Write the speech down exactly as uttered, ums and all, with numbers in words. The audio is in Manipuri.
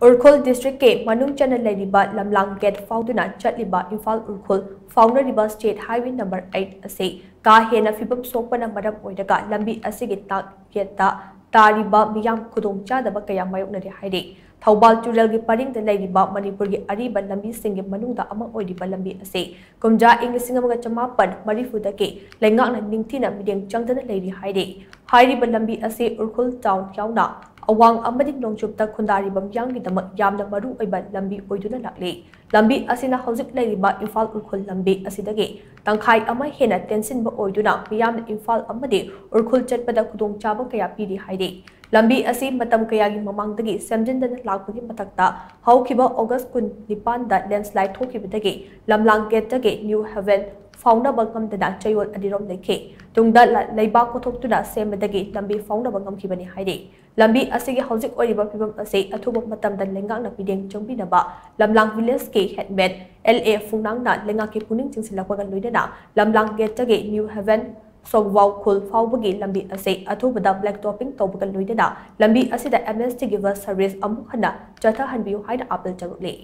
ꯎꯈ꯭ꯔꯨꯜ ꯗꯤꯁꯇ꯭ꯔꯤꯛꯀꯤ ꯃꯅꯨꯡ ꯆꯟꯅ ꯂꯩꯔꯤꯕ ꯂꯝꯂꯥꯡ ꯒꯦꯠ ꯐꯥꯎꯗꯨꯅ ꯆꯠꯂꯤꯕ ꯏꯝꯐꯥꯜ ꯎꯈ꯭ꯔꯨꯜ ꯐꯥꯎꯅꯔꯤꯕ ꯁ꯭ꯇꯦꯠ ꯍꯥꯏꯋꯦ ꯅꯝꯕꯔ ꯑꯩꯠ ꯑꯁꯤ ꯀꯥ ꯍꯦꯟꯅ ꯐꯤꯕꯝ ꯁꯣꯛꯄꯅ ꯃꯔꯝ ꯑꯣꯏꯔꯒ ꯂꯝꯕꯤ ꯑꯁꯤꯒꯤ ꯇꯥꯛ ꯌꯦꯠꯇ ꯇꯥꯔꯤꯕ ꯃꯤꯌꯥꯝ ꯈꯨꯗꯣꯡꯆꯥꯗꯕ ꯀꯌꯥ ꯃꯥꯌꯣꯛꯅꯔꯤ ꯍꯥꯏꯔꯤ꯫ ꯊꯧꯕꯥꯜ ꯇꯨꯔꯦꯜꯒꯤ ꯄꯔꯤꯡꯗ ꯂꯩꯔꯤꯕ ꯃꯅꯤꯄꯨꯔꯒꯤ ꯑꯔꯤꯕ ꯂꯝꯕꯤꯁꯤꯡꯒꯤ ꯃꯅꯨꯡꯗ ꯑꯃ ꯑꯣꯏꯔꯤꯕ ꯂꯝꯕꯤ ꯑꯁꯤ ꯀꯨꯝꯖꯥ ꯏꯪ ꯂꯤꯁꯤꯡ ꯑꯃꯒ ꯆꯃꯥꯄꯟ ꯃꯔꯤꯐꯨꯗꯒꯤ ꯂꯩꯉꯥꯛꯅ ꯅꯤꯡꯊꯤꯅ ꯃꯤꯠꯌꯦꯡ ꯆꯪꯗꯅ ꯂꯩꯔꯤ ꯍꯥꯏꯔꯤ꯫ ꯍꯥꯏꯔꯤꯕ ꯂꯝꯕꯤ ꯑꯁꯤ ꯎꯈ꯭ꯔꯨꯜ ꯇꯥꯎꯟ ꯌꯥꯎꯅ ꯑꯋꯥꯡ ꯑꯃꯗꯤ ꯅꯣꯡꯆꯨꯞꯇ ꯈꯨꯟꯗꯥꯔꯤꯕ ꯃꯤꯌꯥꯝꯒꯤꯗꯃꯛ ꯌꯥꯝꯅ ꯃꯔꯨ ꯑꯣꯏꯕ ꯂꯝꯕꯤ ꯑꯣꯏꯗꯨꯅ ꯂꯥꯛꯂꯤ꯫ ꯂꯝꯕꯤ ꯑꯁꯤꯅ ꯍꯧꯖꯤꯛ ꯂꯩꯔꯤꯕ ꯏꯝꯐꯥꯜ ꯎꯈ꯭ꯔꯨꯜ ꯂꯝꯕꯤ ꯑꯁꯤꯗꯒꯤ ꯇꯪꯈꯥꯏ ꯑꯃ ꯍꯦꯟꯅ ꯇꯦꯟꯁꯤꯟꯕ ꯑꯣꯏꯗꯨꯅ ꯃꯤꯌꯥꯝꯅ ꯏꯝꯐꯥꯜ ꯑꯃꯗꯤ ꯎꯈ꯭ꯔꯨꯜ ꯆꯠꯄꯗ ꯈꯨꯗꯣꯡꯆꯥꯕ ꯀꯌꯥ ꯄꯤꯔꯤ ꯍꯥꯏꯔꯤ꯫ ꯂꯝꯕꯤ ꯑꯁꯤ ꯃꯇꯝ ꯀꯌꯥꯒꯤ ꯃꯃꯥꯡꯗꯒꯤ ꯁꯦꯝꯖꯤꯟꯗꯅ ꯂꯥꯛꯄꯒꯤ ꯃꯊꯛꯇ, ꯍꯧꯈꯤꯕ ꯑꯣꯒꯁ ꯀꯨꯟꯅꯤꯄꯥꯟꯗ ꯂꯦꯟꯁꯂꯥꯏꯗ ꯊꯣꯛꯈꯤꯕꯗꯒꯤ ꯂꯝꯂꯥꯡ ꯒꯦꯠꯇꯒꯤ ꯅ꯭ꯌꯨ ꯍꯦꯚꯦꯟ ꯐꯥꯎꯅꯕ ꯉꯝꯗꯅ ꯆꯌꯣꯜ ꯑꯅꯤꯔꯣꯝ ꯂꯩꯈꯤ꯫ ꯇꯨꯡꯗ ꯂ-, ꯂꯩꯕꯥꯛ ꯀꯣꯊꯣꯛꯇꯨꯅ ꯁꯦꯝꯕꯗꯒꯤ ꯂꯝꯕꯤ ꯐꯥꯎꯅꯕ ꯉꯝꯈꯤꯕꯅꯤ ꯍꯥꯏꯔꯤ꯫ ꯂꯝꯕꯤ ꯑꯁꯤꯒꯤ ꯍꯧꯖꯤꯛ ꯑꯣꯏꯔꯤꯕ ꯐꯤꯕꯝ ꯑꯁꯤ ꯑꯊꯨꯕ ꯃꯇꯝꯗ ꯂꯩꯉꯥꯛꯅ ꯃꯤꯠꯌꯦꯡ ꯆꯪꯕꯤꯅꯕ ꯂꯝꯂꯥꯡ ꯚꯤꯂꯦꯖꯀꯤ ꯍꯦꯗꯃꯦꯟ ꯑꯦꯜ ꯑꯦ ꯐꯨꯡꯅꯥꯡꯅ ꯂꯩꯉꯥꯛꯀꯤ ꯄꯨꯛꯅꯤꯡ ꯆꯤꯡꯁꯤꯜꯂꯛꯄꯒ ꯂꯣꯏꯅꯅ ꯂꯝꯂꯥꯡ ꯒꯦꯠꯇꯒꯤ ꯅ꯭ꯌꯨ ꯍꯦꯚꯦꯟ ꯁꯣꯒꯋꯥꯎ ꯈꯨꯜ ꯐꯥꯎꯕꯒꯤ ꯂꯝꯕꯤ ꯑꯁꯤ ꯑꯊꯨꯕꯗ ꯕ꯭ꯂꯦꯛ ꯇꯣꯄꯤꯡ ꯇꯧꯕꯒ ꯂꯣꯏꯅꯅ ꯂꯝꯕꯤ ꯑꯁꯤꯗ ꯑꯦꯝ ꯑꯦꯁ ꯇꯤꯒꯤ ꯕꯁ ꯁꯔꯚꯤꯁ ꯑꯃꯨꯛ ꯍꯟꯅ ꯆꯠꯊꯍꯟꯕꯤꯌꯨ ꯍꯥꯏꯅ ꯑꯥꯄꯤꯜ ꯇꯧꯔꯛꯂꯤ꯫